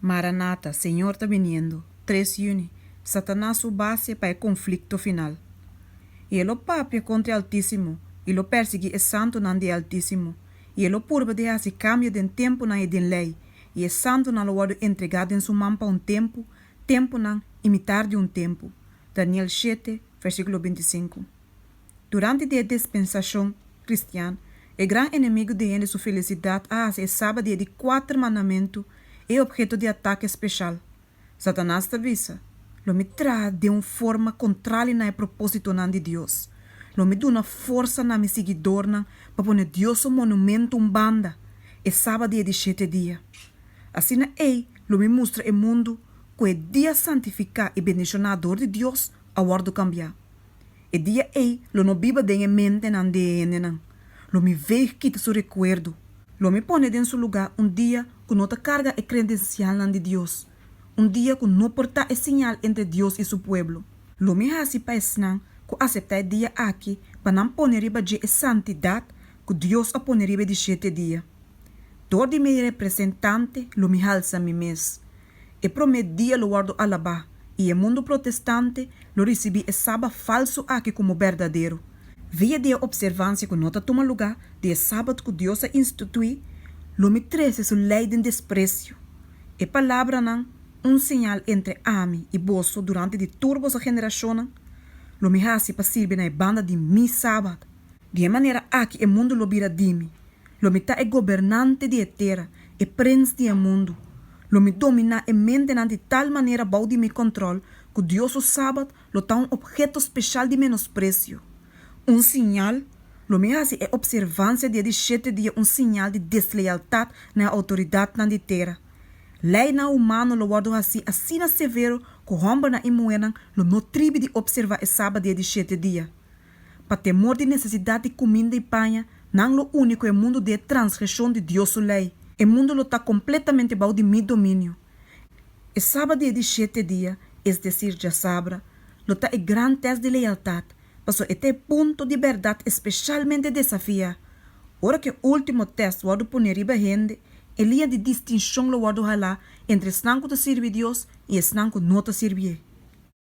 Maranata, Señor ta biniendo, 3 yüni, Satanas su base pa e konflikto final. I e lo papia kontra e Altísimo, i lo persiguí e santunan di e Altísimo, i e lo purba di hasi kambio den tempunan i den lei, i e santunan lo wòrdu entregá den su man pa un tempu, tempunan i mitar di un tempu. Daniel 7, versíkulo 25. Durante di e dispensashon kristian, e gran enemigu di hende su felisidat a hasi e sabat di e di kuater mandamentu e opheto di atake speshal. Satanas ta bisa, Lo mi traha den un forma kontrali na e propósitonan di Dios. Lo mi duna forsa na mi siguidornan pa pone Dios su monumento un banda, e sabat di e di shete dia. Asina ei lo mi mustra e mundu ku e dia santifiká i bendishoná dor di Dios a wòrdu kambiá. E dia ei lo no biba den e mentenan di e hendenan. Lo mi veeg kita su rekuerdo. Lo mi pone den su lugá un dia ku no ta karga e kredensialnan di Dios, un dia ku no por ta e siñal entre Dios i su pueblo. Lo mi hasi pa esnan ku aseptá e dia aki pa nan pone riba dje e santidat ku Dios a pone riba e di shete dia. Dor di mi representante lo mi halsa mi mes. E promé dia lo wòrdu alabá, i e mundu protestante lo risibí e Sabat falsu aki komo berdadero. Via di e opservansia ku no ta tuma lugá di e Sabat ku Dios a instituí, lo mi trese su lei den despresio. E palabranan, Un señal entre ami i boso durante di tur boso generashonnan, lo mi hasi pa sirbi na e banda di mi Sabat. Di e manera aki e mundu lo bira di mi. Lo mi ta e gobernante di e tera, e prens di e mundu. Lo mi dominá e mentenan di tal manera bou di mi kòntròl ku Dios su Sabat lo ta un opheto speshal di menospresio. Un siñal, Lo mi hasi e opservansia di e di shete dia un siñal di deslealtat na e outoridatnan di tera. Leinan humano lo wòrdu hasí asina severo ku hòmbernan i muhernan lo no tribi di opservá e Sabat di e di shete dia. Pa temor di nesesidat di kuminda i paña, nan lo uni ku e mundu den e transgreshon di Dios su lei. E mundu lo ta kompletamente bou di mi dominio. E sabat di e di shete dia, es desir djasabra, lo ta e gran tèst di lealtat, pasobra e ta e punto di bèrdat espeshalmente desafiá. Ora ku e último tèst wòrdu poné riba hende, e liña di distinshon lo wòrdu halá entre esnan ku ta sirbi Dios i esnan ku no ta sirbié.